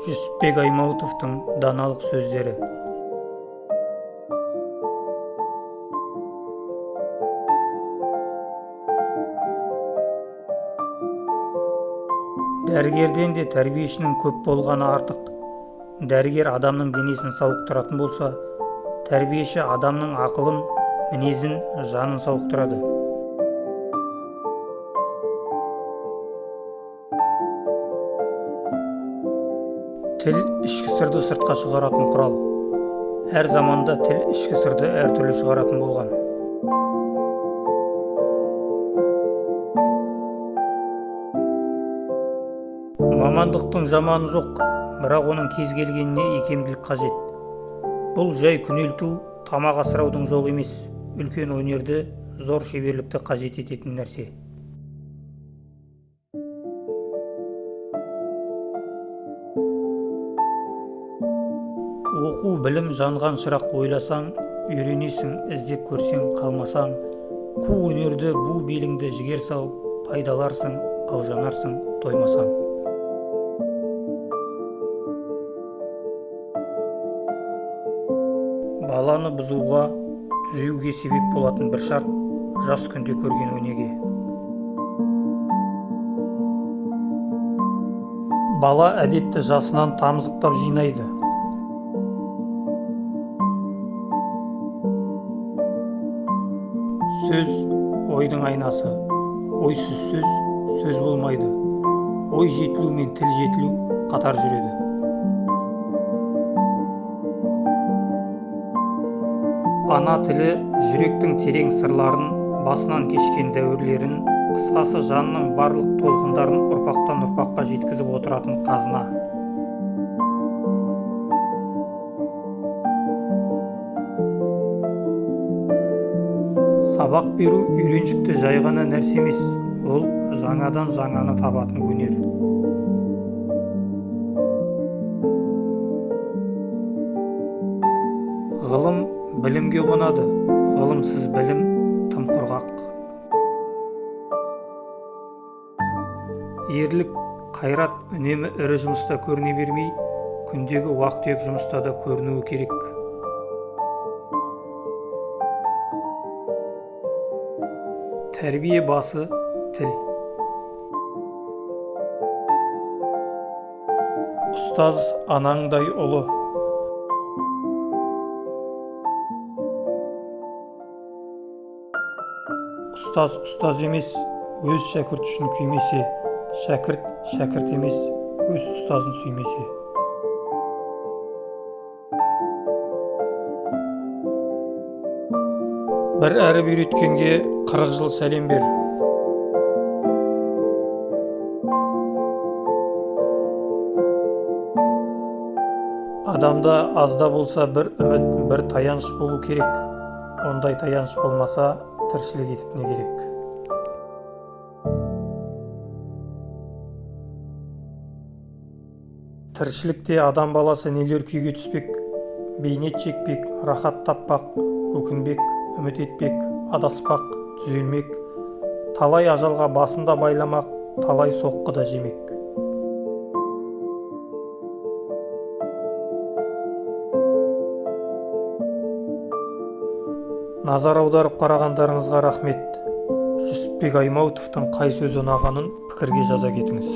Жүсіпбек Аймауытовтың даналық сөздері. Дәрігерден де тәрбиешінің көп болғаны артық. Дәрігер адамның денесін сауықтыратын болса, тәрбиеші адамның ақылын, мінезін, жанын сауықтырады. Тіл ішкі сырды сыртқа шығаратын құрал. Әр заманда тіл ішкі сырды әртүрлі шығаратын болған. Мамандықтың жаманы жоқ, бірақ оның кез келгеніне икемділік қажет. Бұл жай күнелту, тамақ асыраудың жолы емес, үлкен өнерді, зор шеберлікті қажет ететін нәрсе. Оқу білім жанған шырақ ойласаң, үйренесің, іздеп көрсең қалмасаң, қу өнерді, бу беліңді жігер сал, пайдаларсың, қаужанарсың, тоймасаң. Баланы бұзуға, түзеуге себеп болатын бір шарт, жас күнде көрген өнеге. Бала әдетті жасынан тамызықтап жинайды. Сөз ойдың айнасы. Ойсыз сөз, сөз болмайды. Ой жетілу мен тіл жетілу қатар жүреді. Ана тілі жүректің терең сырларын, басынан кешкен дәуірлерін, қысқасы жанның барлық толқындарын ұрпақтан ұрпаққа жеткізіп отыратын қазына. Сабақ беру үйреншікті жай ғана нәрсе емес, ол жаңадан жаңаны табатын өнер. Ғылым білімге қонады, ғылымсыз білім тым құрғақ. Ерлік, қайрат үнемі ірі жұмыста көріне бермей, күндегі уақ-түйек жұмыста да көрінуі керек. Тәрбие басы тіл. Ұстаз анаңдай ұлы. Ұстаз ұстаз емес, өз шәкірт үшін күймесе, шәкірт шәкірт емес, өз ұстазын сүймесе. Бір әріп үйреткенге 40 жыл сәлем бер. Адамда азда болса бір үміт, бір таяныш болу керек. Ондай таяныш болмаса, тіршілік етіп не керек? Тіршілікте адам баласы нелер күйге түспек, бейнет шекпек, рахат таппақ, өкінбек, үміт етпек, адаспақ, түзелмек, талай ажалға басын да байламақ, талай соққы да жемек. Назар аударып қарағандарыңызға рахмет. Жүсіпбек Аймауытовтың қай сөзі ұнағанын пікірге жаза кетіңіз.